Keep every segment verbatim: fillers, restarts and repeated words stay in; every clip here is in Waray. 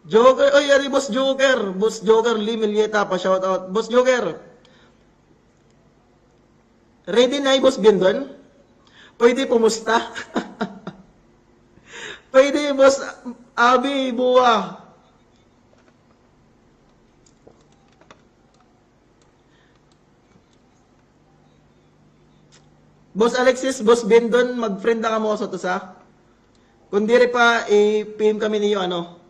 Joker, oy, ari, Boss Joker. Boss Joker, Lee Milieta, pa-shoutout. Boss Joker. Ready na hi Boss Bindon? Pwede pumusta? Pwede, Boss Abi Buwa. Boss Alexis, Boss Bindon, mag-friend na kamo sa usa. Kon diri pa, i-P M kami niyo, ano.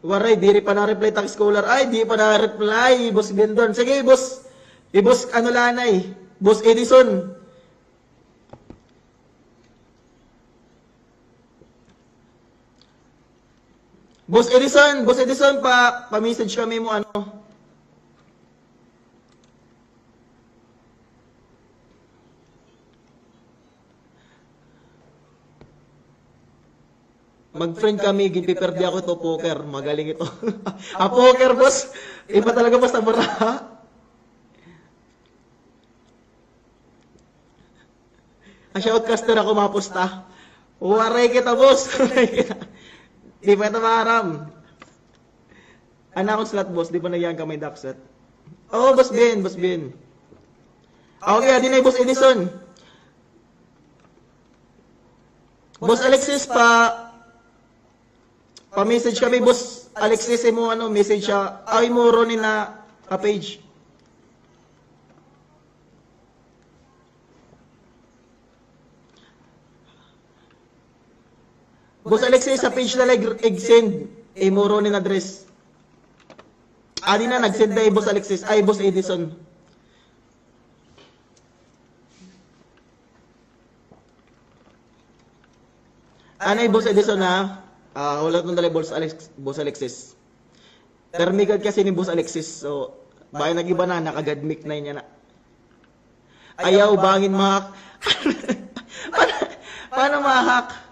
Waray, diri pa na-reply, Tax Scholar. Ay, di pa na-reply, Boss Bindon. Sige, Boss. I-Boss, ano la anay? Boss Edison. Boss Edison, Boss Edison, pa, pa-message kami mo, ano. Mag-friend kami, ginpiperdi ako ito, poker. Magaling ito. Ah, poker, boss. Iba talaga, boss, ang baraha. Ang shoutcaster ako, mapusta. Waray kita, boss. Waray kita. Di pa ito maaram. An akon slot, boss, di pa nagyan ka may dakset. Oo, Boss Ben, Boss Ben. Ah, okay, adi na hi Boss Edison. Boss Alexis, pa, pa-message kami, Boss Alexis, imo, ano, message ha, ay, imo, Ronnie, na, ka page. Boss Alexis, sa page na lang ig-send, imo, Ronnie, na address. Adi na, nag-send na hi Boss Alexis, ay, Boss Edison. Anay, Boss Edison, ha? Ah, hulat mo dali, Boss Alex-, Boss Alexis. Permi gad kasi ni Boss Alexis, so, bangin nag-iba na, naka-godmic na niya na. Ayaw, bangin ma-hack. Paano, paano ma-hack?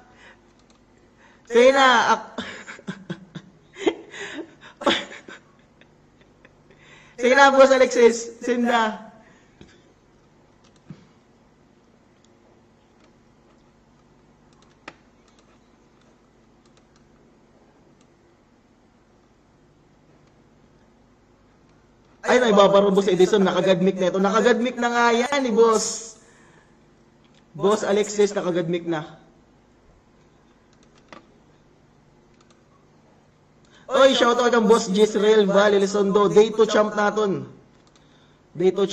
Sige na, ak-, sige na, Boss Alexis, send na. Ay, naibabaro, Boss Edison, naka-godmic na ito. Naka-godmic na nga yan, eh, boss. Boss Alexis, naka-godmic na. Oy, shoutout kan Boss Jezreel Valle Elizondo. Day two champ naton. Day two